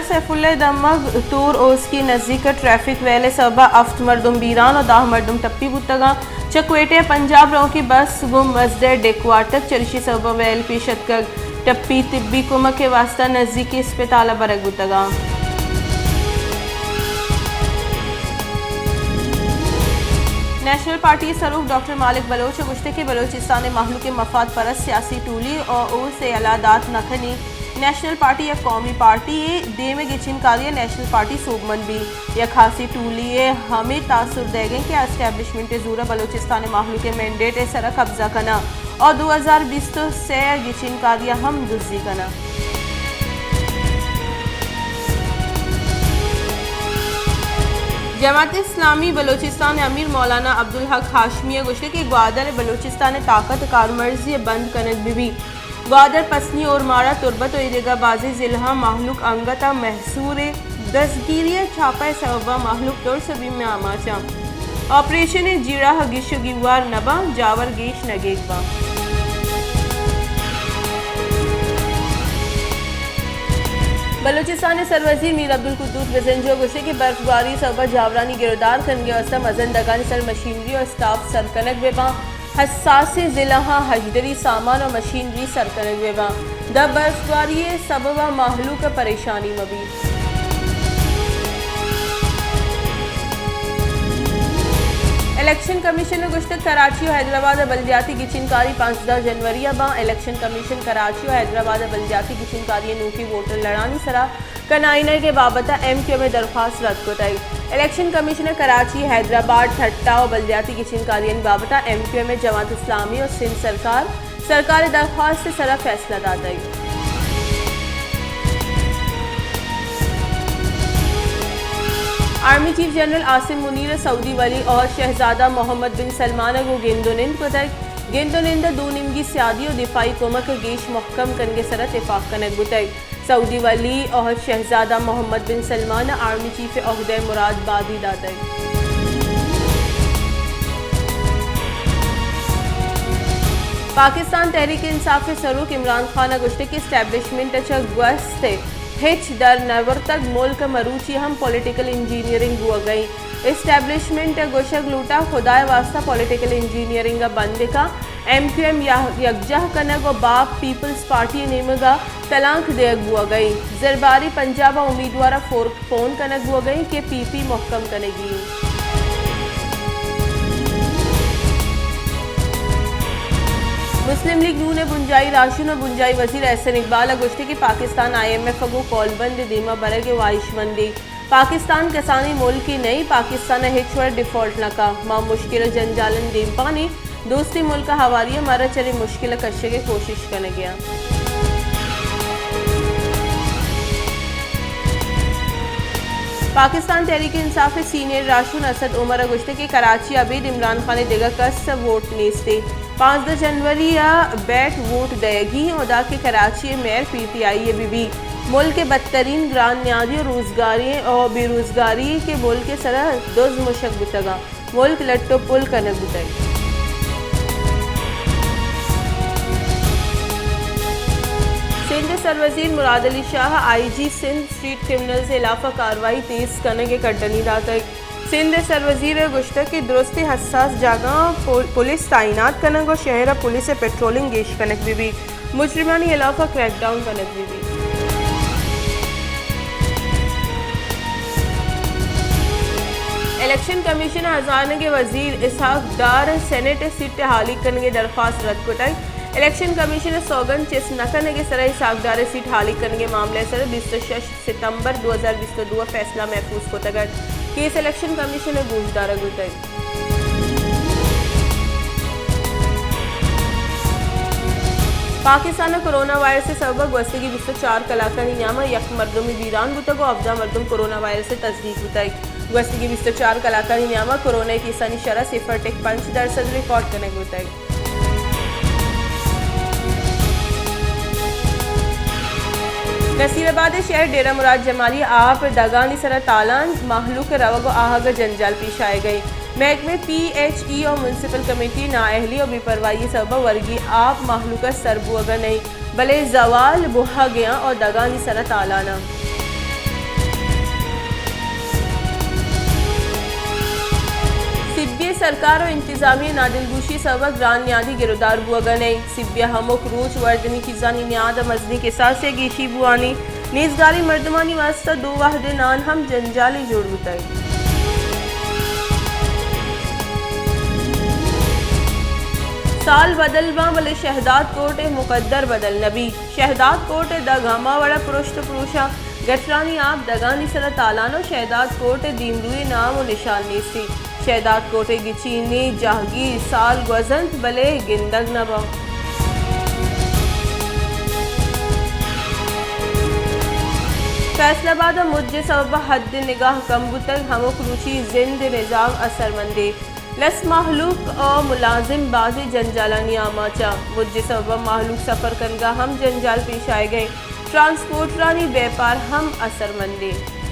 سیف اللہ ءِ دمگ تور اوسکی نزیک ٹریفک ویل ءِ سبب ءَ ہفت مردم بیران ءُ دہ مردم ٹپی بوتگ اَنت۔ چہ کوئٹہ ءَ پنجاب روکیں بس گوں مزد ءِ ڈیک وارتگ، چریشی سبب ءَ ویل پیش اتکگ۔ ٹپی طبی کمک ءِ واستہ نزیکیں اسپتال ءَ برگ بوتگ اَنت۔ نیشنل پارٹی ءِ سروک ڈاکٹر مالک بلوچ ءَ گوشتگ کہ بلوچستان ءِ مہلوک ءِ مفاد پرست سیاسی ٹولی ءَ اوس ءِ یلہ دات نہ کنی۔ نیشنل پارٹی یک قومی پارٹی یے، دیم ءِ گچین کاری ءَ نیشنل پارٹی سوبمند بی۔ یک خاصیں ٹولی ءِ ہمے تاثر دئیگ اِنت کہ اسٹیبلشمنٹ ءِ زور ءَ بلوچستان ءِ مہلوک ءِ مینڈیٹ ءِ سر ءَ قبضہ کناں ءُ دو ہزار بیست ءُ سئے ءِ گچین کاری ءَ ہم دزی کناں۔ جماعت اسلامی بلوچستان ءِ امیر مولانا عبدالحق ہاشمی ءَ گوشتگ کہ گوادر ءَ بلوچستان ءِ طاقت ءِ کارمرزی ءَ بند کنگ بہ بیت۔ گوادر، پسنی، اورماڑہ، تربت ءُ ایدگہ بازیں ضلعاں مہلوک انگت ءَ محصور اِنت۔ دزگیری ءُ چھاپہ ءِ سبب ءَ مہلوک ترس ءُ بیم ءِ آماچ اَنت۔ آپریشن ءِ جیڑہ ءَ گیش ءُ گیوار نہ باں، جاور گیش نہ گیگ باں۔ بلوچستان ءِ سروزیر میر عبدالقدوس بزنجو ءَ گوشتگ کہ برف گواری ءِ سبب ءَ جاورانی گرودار کنگ ءِ واستہ مزن دگانی سر مشینری ءُ اسٹاف سر کنگ بہ باں۔ حساسیں ضلعاں ہژدری سامان ءُ مشینری سر کنگ بہ باں۔ داں برف گواری ءِ سبب ءَ مہلوک ءَ پریشانی مہ بیت۔ الیکشن کمیشن ءَ گوشتگ کراچی ءُ حیدرآباد ءِ بلدیاتی گچین کاری پانزدہ جنوری ءَ باں۔ الیکشن کمیشن کراچی ءُ حیدرآباد ءِ بلدیاتی گچین کاری ءِ نوکیں ووٹر لڑانی سرا کنائینگ ءِ بابت ءَ ایم کیو ایم ءِ درخواست رد کتگ۔ الیکشن کمیشن ءَ کراچی، حیدرآباد، ٹھٹہ ءُ بلدیاتی گچین کاریانی بابت ءَ ایم کیو ایم ءِ، جماعت اسلامی ءُ سندھ سرکار، سرکار ءِ درخواست ءِ سرا فیصلہ داتگ۔ آرمی چیف جنرل عاصم منیر ءَ سعودی ولی عہد شہزادہ محمد بن سلمان ءَ گوں گند ءُ نند کتگ۔ گند ءُ نند ءَ دو نیمگی سیادی ءُ دفاعی کمک ءِ گیش مھکم کنگ ءِ سرا تپاک کنگ بوتگ۔ سعودی ولی عہد شہزادہ محمد بن سلمان ءَ آرمی چیف ءِ عہدہ ءِ مراد بادی داتگ۔ پاکستان تحریک انصاف ءِ سروک عمران خان ءَ گوشتگ کہ اسٹیبلشمنٹ ءَ چہ گوست ءَ ہچ در نہ برتگ، ملک ءَ مروچی ہم پولیٹیکل انجینئرنگ بوگ ءَ اِنت۔ اسٹیبلشمنٹ ءَ گوشگ لوٹاں خدا ءِ واستہ پولیٹیکل انجینئرنگ ءَ بند کن، ایم کیو ایم یا-، یکجاہ کنگ ءُ باپ پیپلز پارٹی ءِ نیمگ ءَ تلانک دیگ بوگ ءَ اِنت۔ زرباری پنجاب ءَ امیدوار ءَ فورک پون کنگ بوگ ءَ اِنت کہ پی پی مھکم کنگی اِنت۔ مسلم لیگ نون ءِ بنجاہی راہشون ءُ بنجاہی وزیر احسن اقبال ءَ گوشتگ کہ پاکستان آئی ایم ایف ءَ گوں کولبند ءِ دیما برگ ءِ واہشمندیں۔ پاکستان کسانیں ملکے نہ اِنت، پاکستان ءَ ہچ وڑ ڈیفالٹ نہ کن۔ ما مشکل ءُ جنجالاں دیمپان ایں، دوستیں ملک ءِ ہواری ءَ مارا چرے مشکل ءَ کشگ ءِ کوشش کنگ ءَ آں۔ پاکستان تحریک انصاف ءِ سینئر راہشون اسد عمر ءَ گوشتگ کہ کراچی ءَ ابید عمران خان ءِ دگہ کس ءَ ووٹ نیست اِنت۔ پانزدہ جنوری ءَ بیٹ ووٹ دئیگی اِنت، ادا کہ کراچی ءِ میئر پی ٹی آئی ءِ بہ بیت۔ ملک ءِ بدترین گران نیادی ءُ روزگاری ءُ بے روزگاری کہ ملک ءِ سرا دز مشگ بوتگ اَنت۔ ملک لٹ ءُ پل کنگ بوتگ۔ سندھ ءِ سروزیر مراد علی شاہ ءَ آئی جی سندھ اسٹریٹ کرمنلز ءِ ہلاف ءَ کاروائی تیز کنگ ءِ کڈنی داتگ۔ سندھ ءِ سروزیر ءَ گوشتگ کہ درستیں حساس جاگہاں پول-، پولیس تعینات کنگ ءُ شہر ءَ پولیس ءِ پیٹرولنگ گیش کنگ بہ بیت۔ مجرمانی ہلاف ءَ کریک ڈاؤن کنگ بہ بیت۔ الیکشن کمیشن ءَ ہزانگ ءِ وزیر اسحاق ڈار ءِ سینیٹ ءِ سیٹ ءِ ہالیگ کنگ ءِ درخواست رد کتگ۔ الیکشن کمیشن ءِ سوگند چست نہ کنگ ءِ سرا اسحاق ڈار ءِ سیٹ ہالیگ کنگ ءِ معاملہ ءِ سرا بیست ءُ شش ستمبر دو ہزار بیست ءُ دو ءَ فیصلہ محفوظ کتگ اَت۔ کیس الیکشن کمیشن ءَ گوشدارگ بوتگ۔ پاکستان ءَ کرونا وائرس ءِ سبب ءَ گوستگیں بیست ءُ چار کلاکانی نیام ءَ یک مردمے بیران بوتگ ءُ ہبدہ مردم کرونا وائرس ءِ تصدیق بوتگ۔ گوستگیں بیست ءُ چار کلاکانی نیام ءَ کرونا ءِ کیسانی شرح صفر ٹک پنچ درسد ریکارڈ کنگ بوتگ۔ نصیر آباد ءِ شہر ڈیرہ مراد جمالی ءَ آپ ءِ دگانی سرا تالان، مہلوک ءِ روگ ءُ آہگ ءَ جنجال پیش آیگ ءَ اِنت۔ محکمہ پی ایچ ای ءُ میونسپل کمیٹی ءِ نااہلی ءُ بے پرواہی ءِ سبب ءَ ورگی آپ مہلوک ءَ سر بوگ ءَ نہ اِنت، بلے زوال بوہگ ءَ اَنت ءُ دگانی سرا تالان اَنت۔ سرکار و انتظامیہ نادلگوشی سبب گران نیادی گرودار بوگا نئیں۔ سبی ہمک روچ وردنی چیزانی نیاد مزنی کساسے گیشی بوانی۔ نیزگاری مردمانی واسطہ دو وہدے نان ہم جنجالی جوڑ بوتگ۔ سال بدل باں بلے شہداد کوٹ ءِ مقدر بدل نہ بیت۔ شہداد کوٹ ءِ دگ ہما وڑا پرشت و پروشاں، گٹرانی آپ دگانی سرا تالان و شہداد کوٹ ءِ دیمروئی نام و نشان نیستی۔ شہداد کوٹ ءِ گچینی جہگیر سال گوزنت بلے گندگ نہ باں۔ فیصل آباد ءَ مج ءِ سبب ءَ حد نگاہ کم بوتگ، ہمک روچی زند ءِ نظام اثرمندی۔ لس مہلوک ءُ ملازم بازیں جنجالانی آماچ ءَ۔ مج ءِ سبب ءَ مہلوک سفر کنگ ءَ ہم جنجال پیش آیگ ءَ انت۔ ٹرانسپورٹرانی بیپار ہم اثرمندیں۔